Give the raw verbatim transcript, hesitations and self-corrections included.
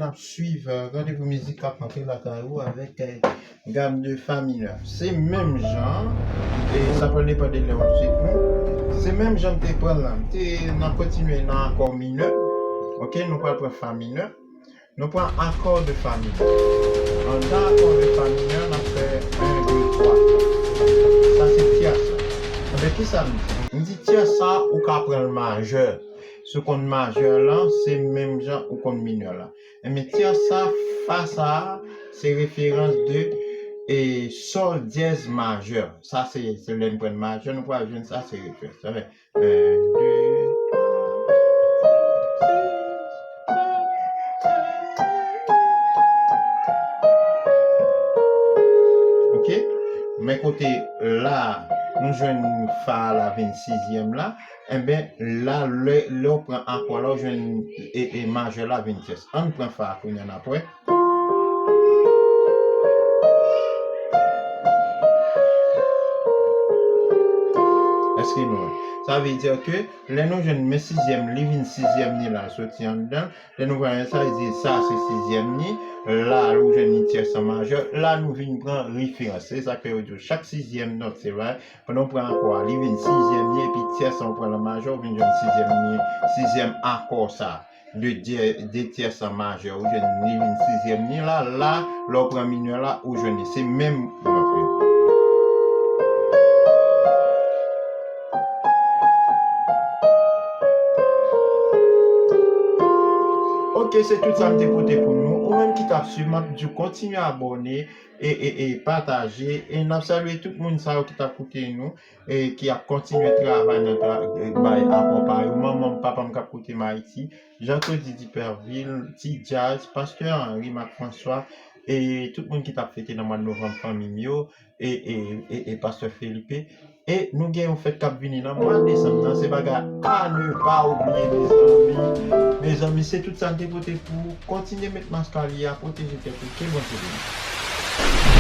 ap swiv, euh, randevou mizik k ap antre lakay ou avèk, euh, gam de fa minè. Se menm jan, e sa pral depann de lè w ap swiv nou. Se menm jan m te pran l la. M te, n ap kontinye nan akò minè. Ok, nou pral pran fa minè. Nou pran akò de fa minè. Anndan akò de fa minè, n ap fè en, de, twa. Sa se tyès la. Enben, kisa m di? M di tyès sa, ou ka pran l majè. Si w konn majè lan, se menm jan ou konn minè la. Enben, tyès sa, fa sa, se referans de, e, sòl dyèz majè. Sa se, se lè n pran majè, nou pral jwenn sa, se referans. Sa fè en, de, twa, senk, sis, sèt, uit. Ok? Men kote la, nou jwenn fa la vin sizyèm la. Enben, la, lè, lè w pran akò la, ou jwenn e, e majè la vin tyès. Ann pran fa a kounye a n ap wè. Èske nou wè? Sa vle di ke lè nou jwenn men sizyèm, li vin sizyèm ni la, l soti anndan. Lè nou pran sa, li di sa se sizyèm ni. La, ou jwenn ni tyès an majè. La, nou vin pran referans. Se sa ke yo di w. Chak sizyèm nòt, se vre. Pandan w pran akò a, li vin sizyèm ni, epi tyès an ou pran lan majè, ou vin jwenn sizyèm ni, sizyèm akò sa. De, de, de tyès an majè, ou jwenn li vin sizyèm ni la, la, lè w pran minè la, ou jwenn li. Se menm nòt yo. Ok, se tout sa m te pote pou nou. Ou menm ki t ap swiv, m ap di w kontinye abòne e, e, e pataje. E n ap salye tout moun sa yo ki t ap koute nou e ki ap kontinye travay nan tra-, e, bay apò pa yo. Manman m, papa m k ap koute m Ayiti, Jean Claudy Dupervil, Ti Jazz, Pastè Henry, Marc François, e tout moun ki t ap fete nan mwa novanm, fanmi m yo, e, e, e, e Pastè Felipe. E nou gen yon fèt k ap vini nan mwa desanm nan, se bagay à ne pas oublier, mezanmi. Mezanmi, se tout sa n te pote pou ou. Kontinye met mask la, pwoteje tèt ou, ke Bondye beni w.